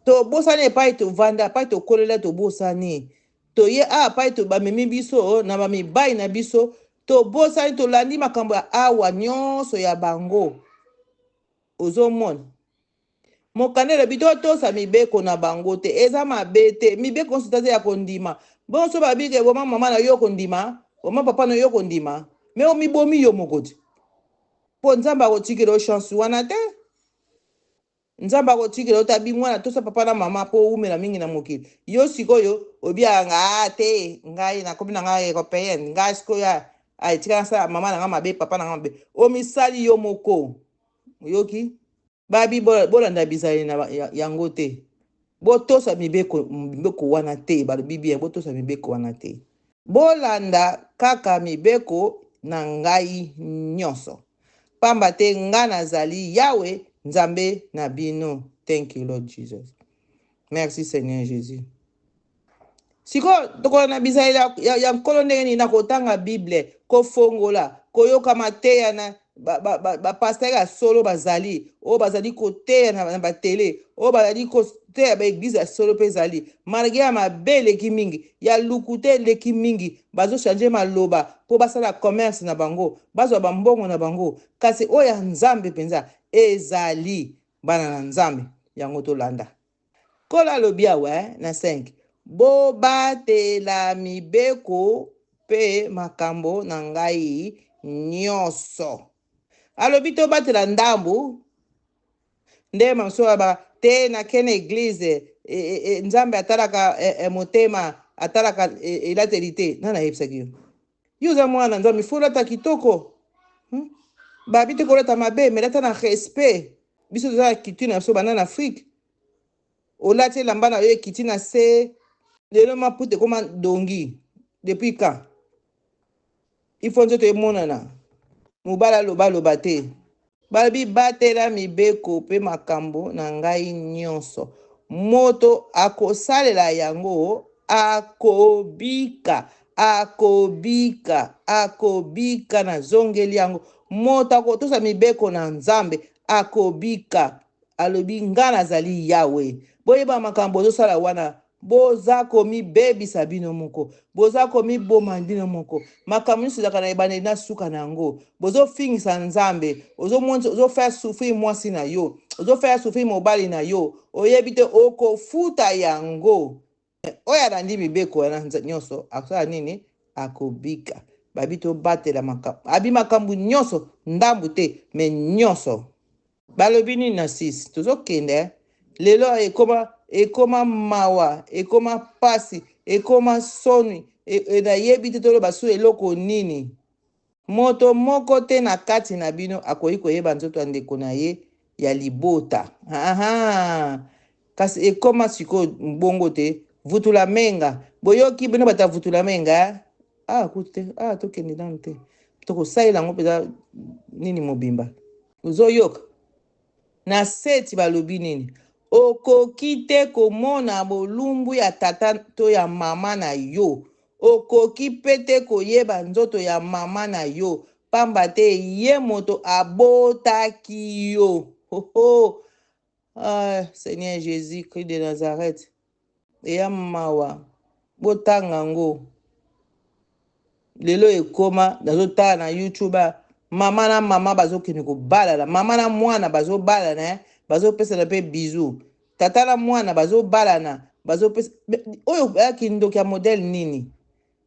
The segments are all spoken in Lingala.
Tobosani epai tovanda, epai tokolela, tobosani. Toye awa epai to bamemi biso na bamibali na biso, tobosani, tolandi makambo ya awa nyonso ya bango. Ozomona? Mokanda elobi totosa mibeko na bango te, eza mabe te. Mibeko nyonso eza ya kondima. Bonso babike boma mama na yo kondima, boma papa na yo kondima, me omibomi yo moko te. Mpo Nzambe akotikela yo chance wana te. Nzambe akotikela yo te abi mwana tosa papa na mama mpo owumela mingi na mokili. Yo sikoyo obiaka nga ah, te ngai nakomi na ngai européenne, ngai sikoyo ah, etika nasala mama na ngai mabe, papa na ngai mabe. Omisali yo moko. Oyoki? Babi bolanda bizaleli na yango te. Botosa mibeko, mibeko wana te. Balobi bien, botosa mibeko wana te. Bolanda kaka mibeko na ngai nyonso. Pamba te nga nazali Yawe Nzambe na bino. Thank you Lord Jesus. Merci Seigneur Jesus. Sikoyo tokolanda bizaleli ya, ya, ya Nkolo ndenge nini? Na kotanga Bible, kofongola, koyoka mateya na bapastere ba, ba, ya solo bazali oyo bazali koteya na, na batele oyo bazali koteya baeglize ya solo mpe ezali malgre ya mabe eleki mingi ya lokuta eleki mingi bazochange maloba mpo basala commerce na bango bazwa bambongo na bango kasi oyo ya Nzambe mpenza ezali bana na Nzambe yango tolanda. Nkolo alobi awa eh, na 5 bobatela mibeko mpe makambo na ngai nyonso. Alobi tobatela ndambu nde mamosusu alobaka te nake na eglize e, e, e, Nzambe atalaka e, e, motema atalaka e, elateli te. Nani ayebisaki yo? Yo oza mwana na Nzambe, fo olata kitoko. Babi te kolata mabe, mais lata na respect. Biso toza na culture na biso banda na Afrique. Olati elamba na yo ekiti na se, lelo maputa ekoma dongi. Depuis quand? Il faut nzoto emonana. Mobali aloba aloba te. Balobi batela mibeko mpe makambo na ngai nyonso. Moto akosalela yango akobika, akobika, akobika. Nazongeli yango, moto akotosa mibeko na Nzambe akobika. Alobi nga nazali Yawe. Boyeba makambo bozosala wana, boza komibebisa bino moko, boza komiboma bino moko. Makambo nyonso ezalaka na ebandeli na suka na yango. Bozofingisa Nzambe, ozofaire souffrir mwasi na yo, ozofaire souffrir mobali na yo, oyebi te okofuta yango. Oyo alandi mibeko wana nyonso akosala nini? Akobika. Babi tobatela makambo, abi makambo nyonso, ndambu te me nyonso. Balobi nini na 6? Tozokende eh? Lelo ekoma ekoma mawa, ekoma pasi, ekoma soni, e, e, nayebi te toloba su eloko nini. Moto moko te na kati na bino akoki koyeba nzoto ya ndeko na ye ya libota. Aha! Kasi ekoma sikoyo bongo te. Vutula menga. Boyoki bino bato ya vutula menga? Eh? Ah, kutu te. Ah, tokende nanu te. Tokosalela yango mpenza nini mobimba. Ozoyoka? Na seti balobi nini? Okoki te komona bolumbu ya tata to ya mama na yo. Okoki pe te koyeba nzoto ya mama na yo, pamba te ye moto abotaki yo. Hoho! Ah, Seigneur Jesus-Christ de Nazareth. Eya mawa. Botanga ngo. Lelo ekoma nazotala na YouTube mama na mama bazokende kobalana, mama na mwana bazobalana, eh? Bazopesana mpe bizu, tata na mwana bazobalana, bazopesa oyo ya kindoki ya modele nini?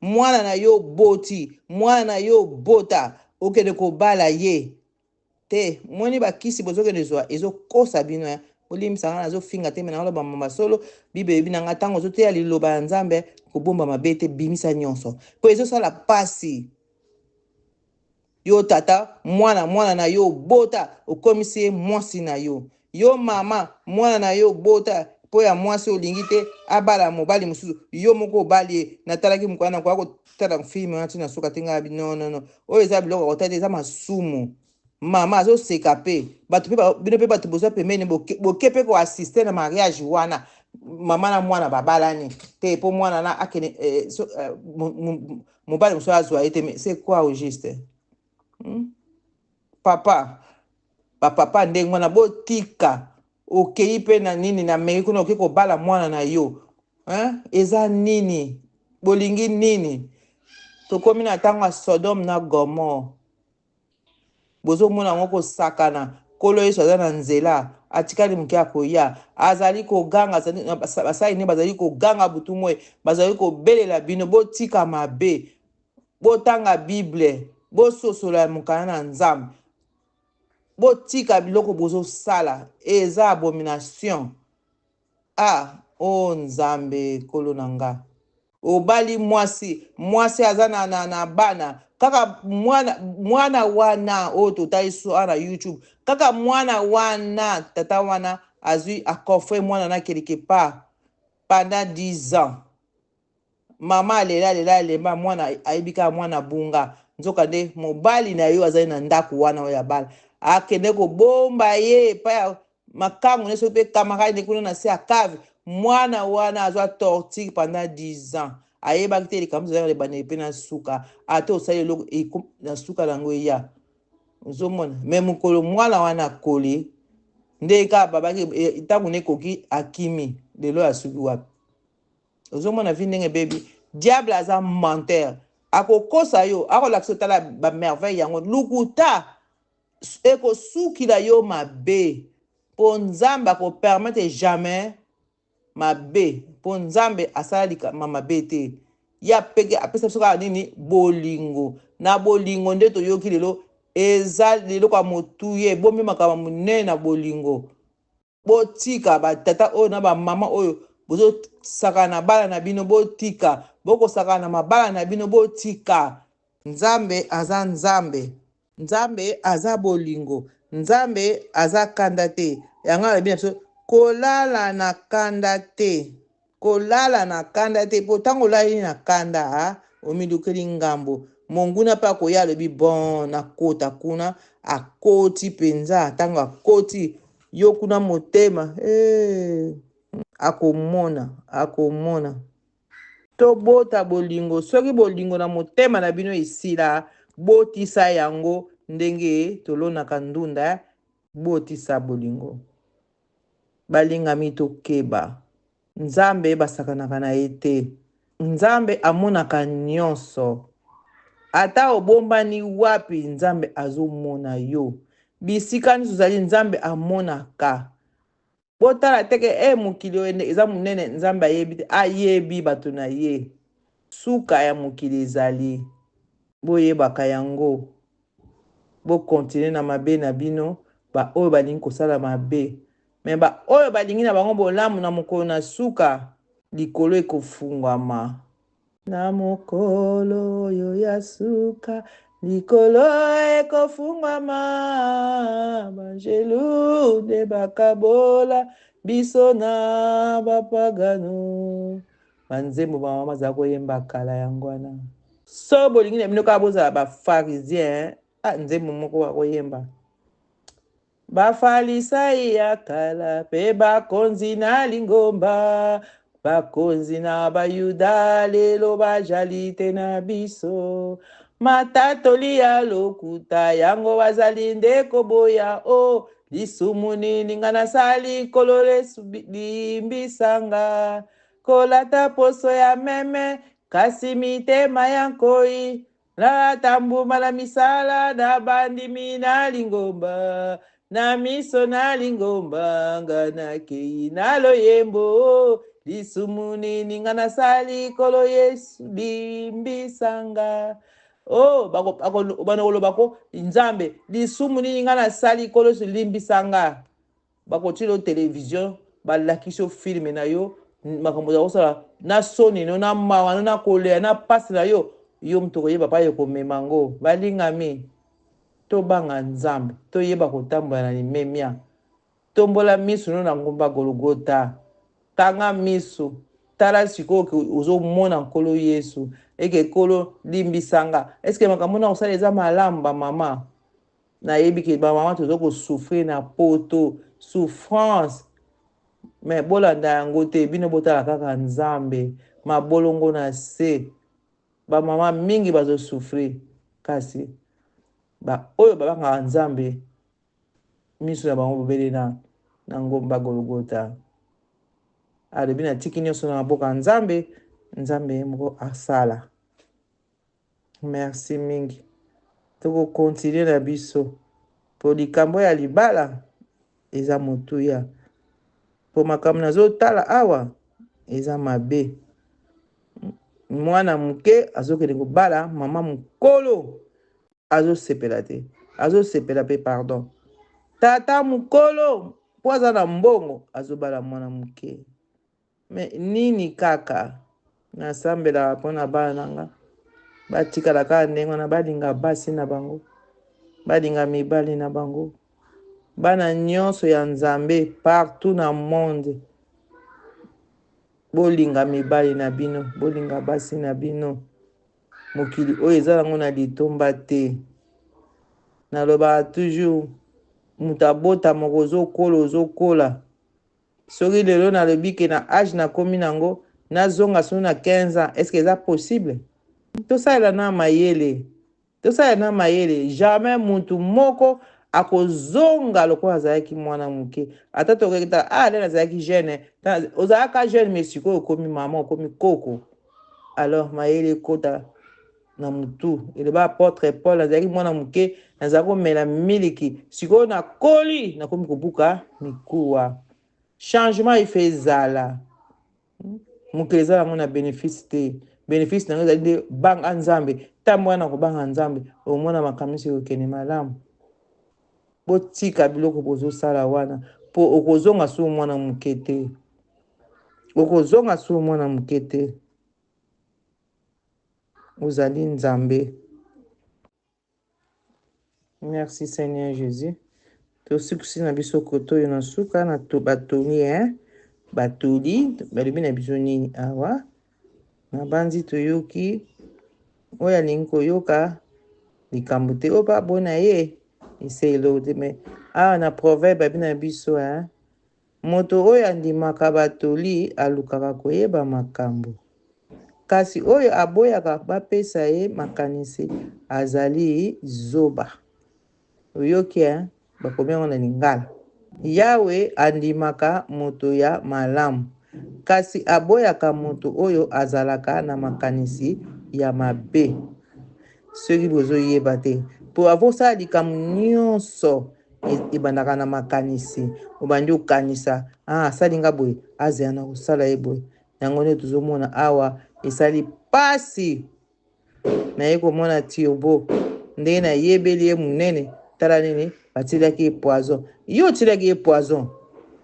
Mwana na yo oboti, mwana na yo obota, okende kobala ye te. Moni bakisi bozokende zwa ezokosa bino eh. Bolimbisa nga nazofinga te, me naloba mama solo. Bible eyebi na nga ntango ozoteya liloba ya Nzambe, kobomba mabe te, bimisa nyonso mpo ezosala pasi. Yo tata, mwana mwana na yo obota, okomisi ye mwasi na yo. Yo mama, mwana na yo obota mpo ya mwasi olingi te abala mobali mosusu, yo moko obali ye. Natalaki mokolo na koya kotala filme wana ntina suka te, ngai non non non, oyo eza biloko ya kotala te, eza masumu. Mama azoseka mpe bato mpe bino mpe bato boza pembeni boke mpe koassiste na mariage wana, mama na mwana babalani te mpo mwana na akende eh, so, eh, mobali mosusu azwa ye te. Mais c'est quoi au juste? Papa, bapapa ndenge wana botika. Okeyi pe na nini na Amerique kuna oke kobala mwana na yo hein? Eza nini? Bolingi nini? Tokomi na ntango ya Sodome na Gomorre. Bozomona yango kosakana. Nkolo Yesu aza na nzela, atikali moke akoya. Azali koganga, basali ne bazali koganga butu moi, bazali kobelela bino, botika mabe, botanga Bible, bososola mokanda na Nzambe. Botika biloko bozosala eza abomination. Ah oh nzambe kolo na nga. Obali mwasi, mwasi aza na, na, na bana kaka mwana, mwana wana oyo totali so awa na YouTube kaka mwana wana tata wana azwi akofre mwana na quelque part pendant 10 ans Mama alela alela alemba mwana ayebi kaka mwana abunga nzoka nde mobali na yo azali na ndako wana oyo abala akende kobomba ye epai ya makangu ne soki mpe camarade ne kuna na se ya cave mwana wana azwa torture pendant 10 ans ayebaki te likambo ezalaki na ebandeli mpe na suka ata osali eloko na suka na yango eya ozomona me mokolo mwana wana akoli nde kaka babaki ntango nekoki akimi lelo asuki wapi Ozomona vie ndenge ebebi. Diable aza menteur. Akokosa yo, akolakisa otala ba merveille yango. Lukuta ekosukila yo mabe. Po Nzambe ako permettre jamais mabe. Po Nzambe asala likama mabe te. Ye apeke apesa biso kaka nini? Bolingo. Na bolingo nde toyoki lelo eza leloko ya motuya ebombi makambo monene na bolingo. Botika ba tata oyo na ba mama oyo bozo sakana na bana na bino botika bokosakana na mabala na bino botika. Nzambe aza nzambe nzambe aza bolingo nzambe aza kanda te yango alobi na biso kolala na kanda te Kolala na kanda te po tango olali na kanda omilukeli ngambo. Monguna pe akoya alobi bon nakota kuna akoti penza tango akoti yo kuna motema eeh akomona akomona. Tobota bolingo soki bolingo na motema na bino esila botisa yango ndenge tolonaka ndunda botisa bolingo. Balingami tokeba nzambe basakanaka na ye te nzambe amonaka nionso ata obombani wapi nzambe azomona yo bisika nionso ozali nzambe amonaka botala teke e eh, mokili oyo eza monene nzambe ayebi te ayebi bato na ye suka ya mokili ezali boyebaka yango Bo continuer na mabe na bino ba oyo balingi kosala mabe mais ba oyo balingi na bango bolamu na mokolo na suka likolo ekofungwama. Na mokolo oyo ya suka likolo ekofungwama banjelu nde bakabola biso na bapagano. Ba nzembo ba mama bazala koyemba kala yango wana. So bolingi na bino kaka bozala ba pharisien ah, nzembo moko bakoyemba Bafalisai ya kala pe bakonzi na lingomba, bakonzi na Bayuda lelo bajali te na biso. Matatoli ya lokuta yango bazali nde koboya o oh, lisumu nini nga nasali Nkolo Yesu limbisa nga kolata poso ya meme kasi mitema ya nkoi nalata mbuma na misala na bandimi na lingomba na miso na lingomba nga nakei na loyembo lisumu nini nga nasali Nkolo Yesu limbisa nga Oh, bana koloba ko nzambe lisumu nini nga nasali nkolo yesu limbisa nga bakotila yo television balakisi yo filme na yo makambo oza kosala na soni no na mawa no na kolela na pasi na yo yo moto okoyeba pa yo komema yango balingami tobanga nzambe toyeba kotambola na limemia Tombola misu no na ngomba Golgotha. Kanga misu. Tala sikoyo ke ozo mona Nkolo Yesu. Eke Nkolo limbisa nga. Est ce que makambo na kosala eza malamu ba mama? Nayebi ke ba mama tozo ko souffrir na poto. Souffrance. Mais bolanda yango te. Bino botala kaka Nzambe. Mabolongo na se. Ba mama mingi bazo souffrir. Kasi ba oyo babangaka Nzambe miso na bango bobele na. na ngomba Golgota. Alobi natiki nyonso na maboko ya Nzambe, Nzambe ye moko asala. Merci mingi. Toko continuer na biso po likambo ya libala eza motuya. Po makambo nazotala awa eza mabe. Mwana moke azokende kobala mama mokolo azosepela te, azosepela pe pardon. Tata mokolo po aza na mbongo azobala mwana moke. Mais nini kaka? Nasambelaka mpo na bana na nga batikala kaka ndenge wana, balinga basi na bango, balinga mibali na bango. Bana nyonso ya Nzambe partout na monde, bolinga mibali na bino, bolinga basi na bino. Mokili oyo eza nango na litomba te. Nalobaka toujours, moto abotamaka ozokola, ozokola. Soki lelo nalobi ke na age nakomi nango nazonga soki na 15 ans, est-ce que eza possible? Tosalela na mayele, tosalela na mayele. Jamais mutu moko akozonga lokola azalaki mwana moke. Ata tokokaki tala, ah lelo nazalaki jeune, ozalaka jeune mais sikoyo okomi mama, okomi koko. Alors mayele ekota na mutu. Eloba apotre Paul, nazalaki mwana moke, nazalaki komela miliki, sikoyo nakoli, nakomi kobuka mikuwa. Changement ife ezala. Mokili eza yango na benefice te. Benefice nango ezali nde banga Nzambe. Tambola na kobanga Nzambe, omona makambo nyonso ekokende malamu. Botika biloko bozosala wana, po okozonga suu mwana moke te. Okozonga suu mwana moke te. Ozali Nzambe. Merci Seigneur Jesus. Tosukisi na biso koto oyo na suka na to batoli hein. Batoli balobi na biso nini awa? Nabanzi toyoki oyo alingi koyoka likambo te oyo mpe abona ye ese eloko te me awa na proverbe abi na biso hein. Moto oyo andimaka batoli alukaka koyeba makambo, kasi oyo aboyaka bapesa ye makanisi azali zoba. Oyoki hein? Bakomi yango na lingala. Yawe andimaka moto ya malamu, kasi aboyaka moto oyo azalaka na makanisi ya mabe. Soki bozoyeba te, po avant osala likambo nyonso, ebandaka na makanisi. Obandi okanisa, ah, asali nga boye, azela na kosala ye boye. Yango nde tozomona awa esali pasi. Naye komona Turbo ndenge nayebeli ye monene, tala nini batielaki ye poison. Yo otielaki ye poison,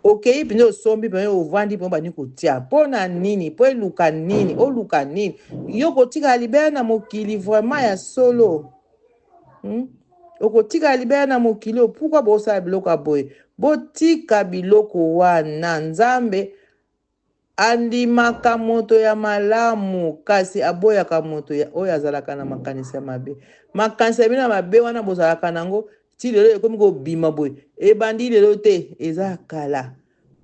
okei mpenza osombi mpenza ovandi mpenza obandi kotia mpo na nini? Mpo eluka nini? Oluka nini? Yo kotikala libela na mokili vraiment ya solo? Okotikala libela na mokili oyo? Pourquoi bosala biloko ya boye? Botika biloko wana. Nzambe andimaka moto ya malamu, kasi aboyaka moto oyo azalaka na makanisi ya mabe. Makanisi ya bino ya mabe wana bozalaka nango ti lelo ekomi kobima boye, ebandi lelo te, eza kala.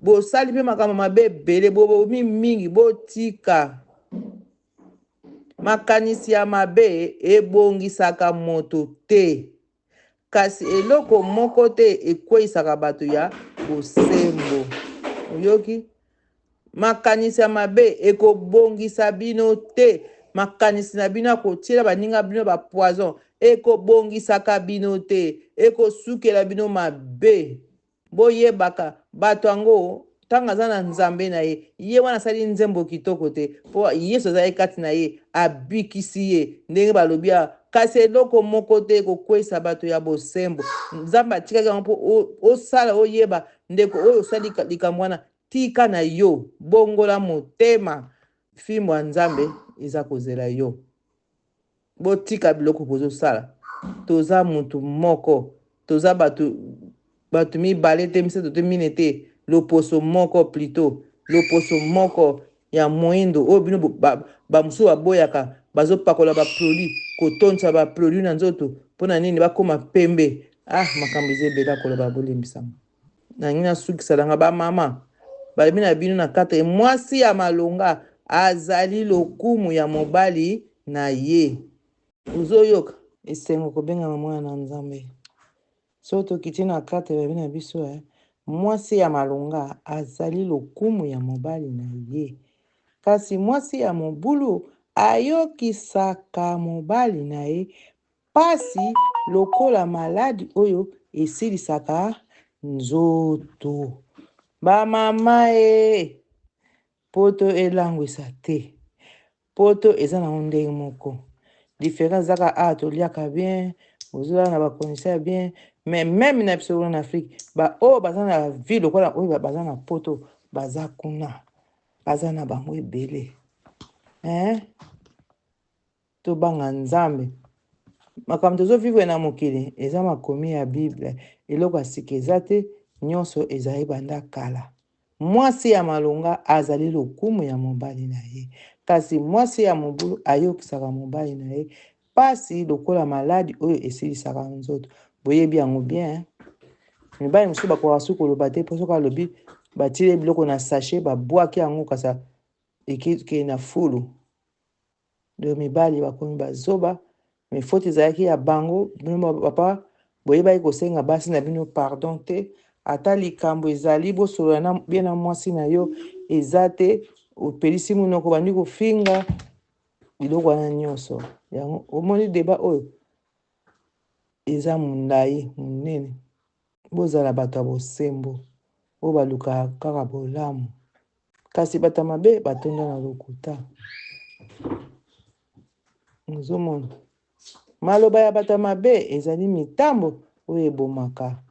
Bosali mpe makambo mabe ebele, bobomi mingi, botika. Makanisi ya mabe ebongisaka moto te, kasi eloko moko te ekweisaka bato ya bosembo. Oyoki? Makanisi ya mabe ekobongisa bino te. Makanisi na bino ya kotiela baninga bino ba poison ekobongisaka bino te, ekosukela bino mabe. Boyebaka bato yango ntango aza na Nzambe na ye, ye wana asali nzembo kitoko te, mpo Yesu azali kati na ye, abikisi ye, ndenge balobi awa. Kasi eloko moko te ekokweisa bato ya bosembo. Nzambe atikaki yango mpo osala, oyeba, ndeko oyo osali likambo wana, tika na yo, bongola motema, fimbo ya Nzambe eza kozela yo. Botika biloko bozosala, toza mutu moko, toza bato bato mibale te, misato te, mine te, loposo moko plutot, loposo moko ya moindo oyo bino bamosusu ba baboyaka, bazopakola ba produit, kotonisa ba produit na nzoto mpona nini bakoma pembe. Ah, makambo eza ebele koloba, bolimbisanga. Nangi nasukisa nanga ba mama balobi na bino na 4 mwasi ya malonga azali lokumu ya mobali na ye. Ozoyoka esengo kobengama mwana na Nzambe. Soki tokiti na 4 balobi na biso eh, Mwasi ya malonga azali lokumu ya mobali na ye, kasi mwasi ya mobulu ayokisaka mobali na ye pasi lokola maladi oyo esilisaka nzoto. Ba mama ee, poto elangwisa te. Poto eza nango ndenge moko. Difference eza kaka awa toliaka bien, ozolala na ba condition ya bien, mais meme na biso kuna na Afrique, ba oyo baza na vie lokola oyo baza na poto baza kuna, baza na bango ebele. Hein? Tobanga Nzambe. Makambo tozo vivre na mokili eza makomi ya Bible, eloko ya sika eza te, nyonso ezali banda kala. Mwasi ya malonga azali lokumu ya mobali na ye, kasi mwasi ya mobulu ayokisaka mobali na ye pasi lokola maladi oyo esilisaka nzoto. Boyebi yango bien hein? Mibali mosusu bakokaka soki koloba te, mpo soki alobi batili ye biloko na sachet babwaki yango kasi ekei na fulu. Donc mibali bakomi bazoba, mais faute ezalaki ya bango. Bino ba papa boyebaki kosenga basi na bino pardon te, ata likambo ezali bosolola na bien na mwasi na yo eza te, opelisi monoko bandi kofinga biloko wana nyonso. Yango omoni debat oyo eza molai monene. Bozala bato ya bosembo oyo balukaka kaka bolamu, kasi bato ya mabe batonda na lokuta. Ozomona, maloba ya bato ya mabe ezali mitambo oyo ebomaka,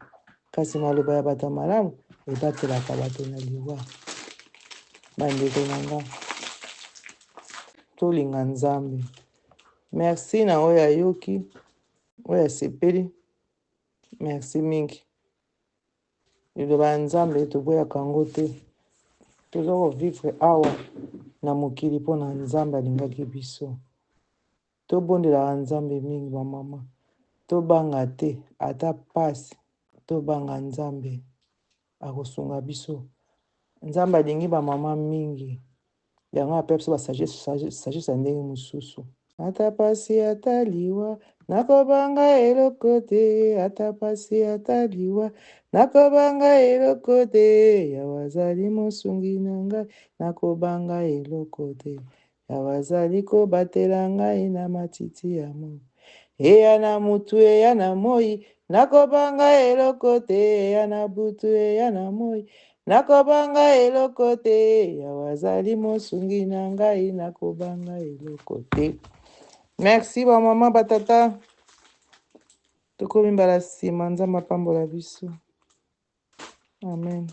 kasi maloba ya bato ya malamu ebatelaka bato na liwa. Bandeko na nga, tolinga Nzambe. Merci na oyo ayoki, oyo asepeli. Merci mingi. Liloba ya Nzambe toboyaka yango te. Toza ko vivre awa na mokili mpo na Nzambe alingaki biso. Tobondelaka Nzambe mingi ba mama. Tobanga te ata pasi, tobanga Nzambe akosunga biso. Nzambe alingi ba mama mingi. Yango apesa biso ba sagesse, sagesse ya ndenge mosusu. Ata pasi ata liwa nakobanga eloko te, ata pasi ata liwa nakobanga eloko te, Yawe azali mosungi na ngai, nakobanga eloko te. Yawe azali kobatela ngai na matiti ya moi. Eya na mutu eya na moi, nakobanga eloko te, eya na butu eya na moi, nakobanga eloko te, Yawe azali mosungi na ngai, nakobanga eloko te. Merci ba mama ba tata, tokomi mbala nsima, Nzambe apambola biso. Amen.